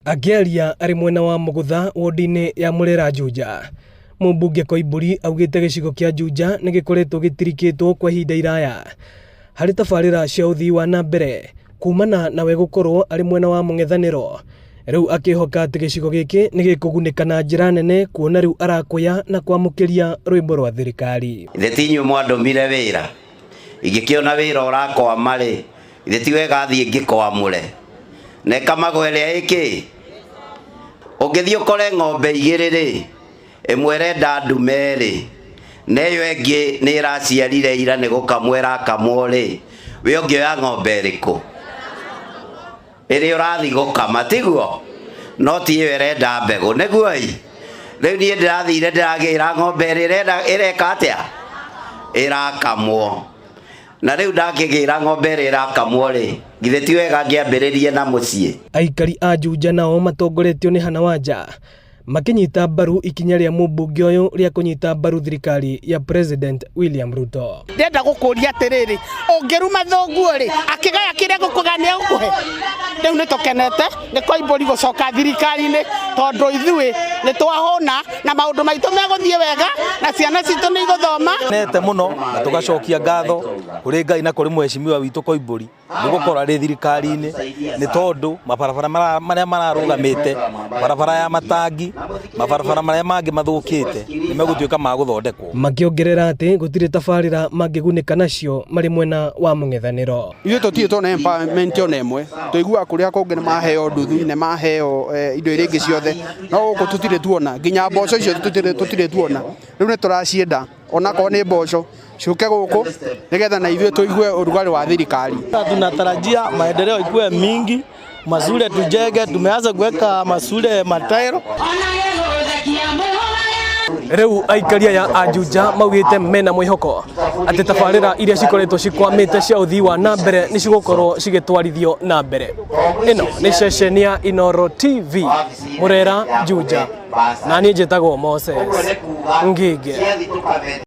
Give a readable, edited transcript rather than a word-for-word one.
Akĩaria arĩ mwena wa Mũgũtha wodi-inĩ ya Mũrera Juja, mũmbunge Koimbũri augĩte gĩcigo kĩa Juja nĩ gĩkoretwo gĩtirikĩtwo kwa ihinda iraya harĩ tabarĩra cia ũthii wa na mbere kumana nawe gũkorwo arĩ mwena wa mũng'ethanĩro. Rĩu akĩhoka atĩ gĩcigo gĩkĩ nĩ gĩkũgunĩka na njĩra nene kuona rĩu arakuya na kwamũkĩria rwĩmbo rwa thirikari. Ithe ti inyuĩ mwandũmire wĩra, ingĩkĩona wĩra ũrakwama rĩ, ithe ti wega thiĩ ngĩkwamũre na ĩkamagwo ĩrĩa ĩkĩ. Ũngĩthiĩ ũkore ng'ombe igĩrĩ rĩ, ĩmwe ĩrenda ndume rĩ, na ĩyo ĩngĩ nĩ ĩraciarire ira nĩ gũkamwo ĩrakamwo rĩ, we ũngĩoya ng'ombe ĩrĩkũ? Ĩrĩa ũrathiĩ gũkama, tiguo? No ti ĩyo ĩrenda mbegũ, nĩguo ĩ? Rĩu niĩ ndĩrathire ndĩragĩra ng'ombe ĩrĩa ĩrenda ĩreka atĩa? Ĩrakamwo. Na rĩu ndakĩgĩra ng'ombe ĩrĩa ĩrakamwo rĩ, githĩ ti wega ngĩambĩrĩrie na mũciĩ? Aikari a Juja nao matongoretio nĩ Hannah Wanja makĩnyita mbaru ikinya rĩa mũmbunge ũyũ rĩa kũnyita mbaru thirikari ya President William Ruto. Ndĩrenda gũkũria atĩrĩrĩ, ũngĩruma thũguo rĩ, akĩgaya kĩrĩa gũkũgaya nĩ egũkũhe? Rĩu nĩ tũkenete nĩ Koimbũri gũcoka thirikari-inĩ tondũ ithuĩ nĩ twahũna na maũndũ maitũ megũthiĩ wega na ciana citũ nĩ igũthoma. Nete mũno na tũgacokia ngatho kũrĩ Ngai na kũrĩ mheshimiwa witũ Koimbũri nĩ gũkorwo arĩ thirikari-inĩ nĩ tondũ mabarabara marĩa mararũgamĩte, barabara ya matangi, mabarabara marĩa mangĩ mathũkĩte nĩ megũtuĩka ma gũthondekwo. Makĩongerera atĩ gũtirĩ tabarĩra mangĩgunĩka nacio marĩ mwena wa mũng'ethanĩro. Ithuĩ tũtirĩ tuona empowerment ona ĩmwe, tũiguaga kũrĩa kũngĩ nĩ maheo nduthi, nĩ maheo indo iria ingĩ ciothe, no gũkũ tũtirĩ tuona, nginya mboco icio tũtirĩ tuona, rĩu nĩ tũracienda onakorwo nĩ mboco ciũke gũkũ nĩgetha na ithuĩ tũigue ũrugarĩ wa thirikari. Tunatarajia maendeleo ikuwe mingi, mashule tujenge, tumeanza kuweka mashule matairo. Rĩu aikari aya a Juja maugĩte mena mwĩhoko atĩ tabarĩra iria cikoretwo cikwamĩte cia ũthii wa na mbere nĩ cigũkorwo cigĩtwarithio na mbere. Ĩno nĩ ceceni ya Inooro TV Mũrera Juja, na niĩ njĩtagwo Moses Ngige.